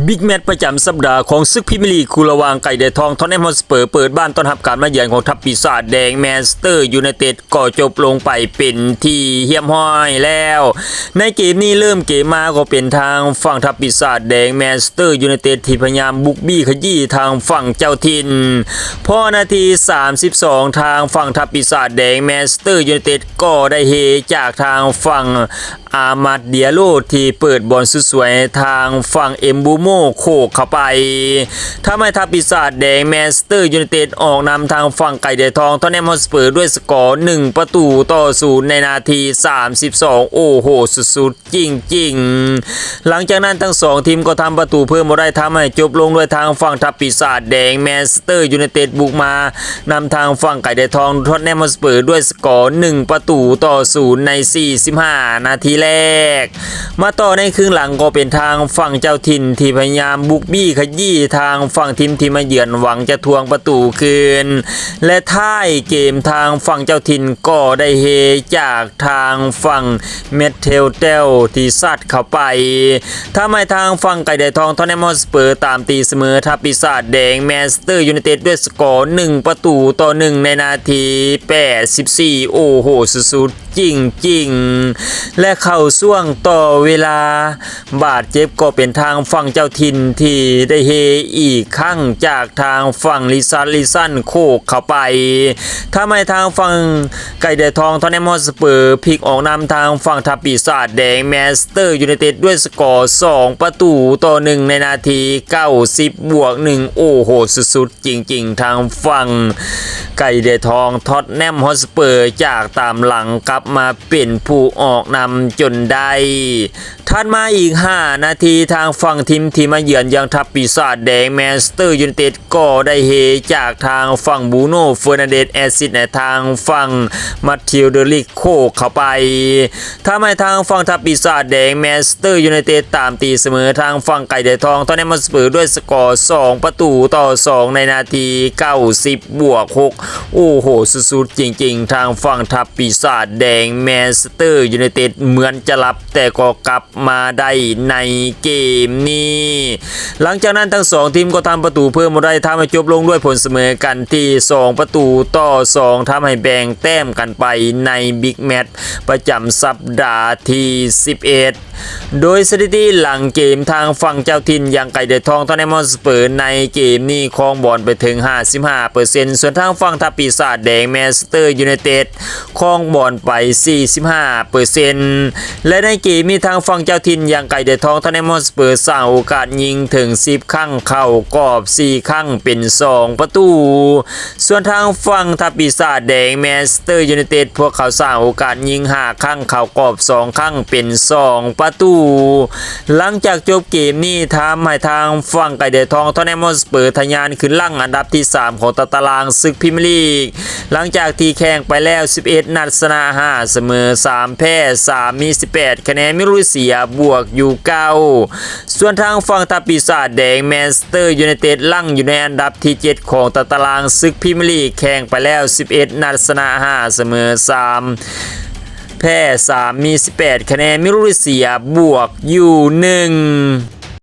ບິກແມັດປະຈຳສັບດາຂອງສຶກພຣີເມຍລີກ ຄູ່ລະຫວ່າງໄກ່ແດດທອງ ທອດແນມ ຮອດສະເປີ ເປີດບ້ານຕ້ອນຮັບການມາເຢືອນຂອງທັບປີສາດແດງ ແມນເຊັສເຕີ ຢູໄນເຕັດ ກໍຈົບລົງໄປເປັນທີ່ຮຽບຮ້ອຍແລ້ວ. ໃນເກມນີ້ເລີ່ມເກມມາກໍເປັນທາງຝັ່ງທັບປີສາດແດງ ແມນເຊັສເຕີ ຢູໄນເຕັດ ທີ່ພະຍາຍາມບຸກບີຂະຢີ້ທາງຝັ່ງເຈົ້າຖິ່ນ ພໍນາທີສາມສິບສອງ ທາງຝັ່ງທັບປີສາດແດງ ແມນເຊັສເຕີ ຢູໄນເຕັດ ກໍໄດ້ເຮຈາກທາງຝັ່ງ ອາມາດ ເດຍໂລ ທີ່ເປີດບອນສຸດສວຍໃຫ້ທາງຝັ່ງ ເອມບູໂມ ໂຂກເຂົ້າໄປ ທຳໃຫ້ທັບປີສາດແດງ ແມນເຊັສເຕີ ຢູໄນເຕັດ ອອກນຳທາງຝັ່ງໄກ່ແດດທອງ ທອດແນມ ຮອດສະເປີ ດ້ວຍສະກໍໜຶ່ງປະຕູຕໍ່ສູນ ໃນນາທີສາມສິບສອງ. ໂອ້ໂຫ ສຸດໆ ຈິງໆ. ຫຼັງຈາກນັ້ນທັງສອງທີມກໍທຳປະຕູເພີ່ມບໍ່ໄດ້ ທຳໃຫ້ຈົບລົງດ້ວຍທາງຝັ່ງທັບປີສາດແດງ ແມນເຊັສເຕີ ຢູໄນເຕັດ ບຸກມາ ນຳທາງຝັ່ງໄກ່ແດດທອງ ທອດແນມ ຮອດສະເປີ ດ້ວຍສະກໍໜຶ່ງປະຕູຕໍ່ສູນ ໃນສີ່ສິບຫ້ານາທີແລກ. ມາຕໍ່ໃນຄຶ່ງຫຼັງກໍເປັນທາງຝັ່ງເຈົ້າຖິ່ນທີ່ພະຍາຍາມບຸກບີຂະຢີ້ທາງຝັ່ງທີມທີ່ມາເຢືອນ ຫວັງຈະທວງປະຕູຄືນ ແລະ ທ້າຍເກມທາງຝັ່ງເຈົ້າຖິ່ນກໍໄດ້ເຮຈາກ ທາງຝັ່ງ ແມັດເທວ ເຕວ ທີ່ຊັດເຂົ້າໄປ ທຳໃຫ້ທາງຝັ່ງໄກ່ແດດທອງ ທອດແນມ ຮອດສະເປີ ຕາມຕີສະເໝີທັບປີສາດແດງ ແມນເຊັສເຕີ ຢູໄນເຕັດ ດ້ວຍສະກໍໜຶ່ງປະຕູຕໍ່ໜຶ່ງ ໃນນາທີແປດສິບສີ່. ໂອ້ໂຫ ສຸດໆ ຈິງໆ ແລະ ເຂົ້າຊ່ວງຕໍ່ເວລາ ບາດເຈັບກໍເປັນທາງຝັ່ງເຈົ້າຖິ່ນທີ່ໄດ້ເຮອີກຄັ້ງ ຈາກທາງຝັ່ງ ລິຊາດລິຊັນ ໂຂກເຂົ້າໄປ ທຳໃຫ້ທາງຝັ່ງໄກ່ແດດທອງ ທອດແນມ ຮອດສະເປີ ພິກອອກນຳທາງຝັ່ງທັບປີສາດແດງ ແມນເຊັສເຕີ ຢູໄນເຕັດ ດ້ວຍສະກໍສອງປະຕູຕໍ່ໜຶ່ງ ໃນນາທີເກົ້າສິບບວກໜຶ່ງ. ໂອ້ໂຫ ສຸດໆ ຈິງໆ ທາງຝັ່ງໄກ່ແດດທອງ ທອດແນມ ຮອດສະເປີ ຈາກຕາມຫຼັງກັບມາເປັນຜູ້ອອກນຳຈົນໄດ້. ຖັດມາອີກຫ້ານາທີ ທາງຝັ່ງທີມທີ່ມາເຢືອນຢ່າງທັບປີສາດແດງ ແມນເຊັສເຕີ ຢູໄນເຕັດ ກໍໄດ້ເຮຈາກທາງຝັ່ງ ບຣູໂນ ເຟີນັນເດສ ແອດຊິດໃຫ້ທາງຝັ່ງ ມາທິວ ເດລິກ ໂຂກເຂົ້າໄປ ທຳໃຫ້ທາງຝັ່ງທັບປີສາດແດງ ແມນເຊັສເຕີ ຢູໄນເຕັດ ຕາມຕີສະເໝີທາງຝັ່ງໄກ່ແດດທອງ ທອດແນມ ຮອດສະເປີ ດ້ວຍສະກໍສອງປະຕູຕໍ່ສອງ ໃນນາທີເກົ້າສິບບວກຫົກ. ໂອ້ໂຫ ສຸດໆ ຈິງໆ ທາງຝັ່ງທັບປີສາດແດງ ແມນເຊັສເຕີ ຢູໄນເຕັດ ເໝືອນຈະຫຼັບ ແຕ່ກໍກັບ ມາໄດ້ໃນເກມນີ້. ຫຼັງຈາກນັ້ນທັງສອງທີມກໍທຳປະຕູເພີ່ມບໍ່ໄດ້ ທຳໃຫ້ຈົບລົງດ້ວຍຜົນສະເໝີກັນທີ່ສອງປະຕູຕໍ່ສອງ ທຳໃຫ້ແບ່ງແຕ້ມກັນໄປໃນບິກແມັດປະຈຳສັບດາທີສິບເອັດ ໂດຍສະຖິຕິຫຼັງເກມ ທາງຝັ່ງເຈົ້າຖິ່ນຢ່າງໄກ່ແດດທອງ ທອດແນມ ຮອດສະເປີ ໃນເກມນີ້ຄອງບອນໄປເຖິງຫ້າສິບຫ້າເປີເຊັນ ສ່ວນທາງຝັ່ງທັບປີສາດແດງ ແມນເຊັສເຕີ ຢູໄນເຕັດ ຄອງບອນໄປສີ່ສິບຫ້າເປີເຊັນ ແລະ ໃນເກມນີ້ທາງຝັ່ງເຈົ້າຖິ່ນຢ່າງໄກ່ແດດທອງ ທອດແນມ ຮອດສະເປີ ສ້າງໂອກາດຍິງເຖິງສິບຄັ້ງ ເຂົ້າກອບສີ່ຄັ້ງ ເປັນສອງປະຕູ. ສ່ວນທາງຝັ່ງທັບປີສາດແດງ ແມນເຊັສເຕີ ຢູໄນເຕັດ ພວກເຂົາສ້າງໂອກາດຍິງຫ້າຄັ້ງ ເຂົ້າກອບສອງຄັ້ງ ເປັນສອງປະຕູ. ຫຼັງຈາກຈົບເກມນີ້ ທຳໃຫ້ທາງຝັ່ງໄກ່ແດດທອງ ທອດແນມ ຮອດສະເປີ ທະຍານຂຶ້ນຫຼັງອັນດັບທີສາມຂອງຕາຕະລາງສຶກພຣີເມຍລີກ ຫຼັງຈາກທີ່ແຂ່ງໄປແລ້ວສິບເອັດນັດ ຊະນະຫ້າ ສະເໝີສາມ ແພ້ສາມ ມີສິບແປດຄະແນນ ມີລູກໄດ້ເສຍບວກຢູ່ເກົ້າ. ສ່ວນທາງຝັ່ງທັບປີສາດແດງ ແມນເຊັສເຕີ ຢູໄນເຕັດ ຫຼັງຢູ່ໃນອັນດັບທີເຈັດຂອງຕາຕະລາງສຶກພຣີເມຍລີກ ແຂ່ງໄປແລ້ວສິບເອັດນັດ ຊະນະຫ້າ ສະເໝີສາມ ແພ້ສາມ ມີສິບແປດຄະແນນ ມີລູກໄດ້ເສຍບວກຢູ່ໜຶ່ງ.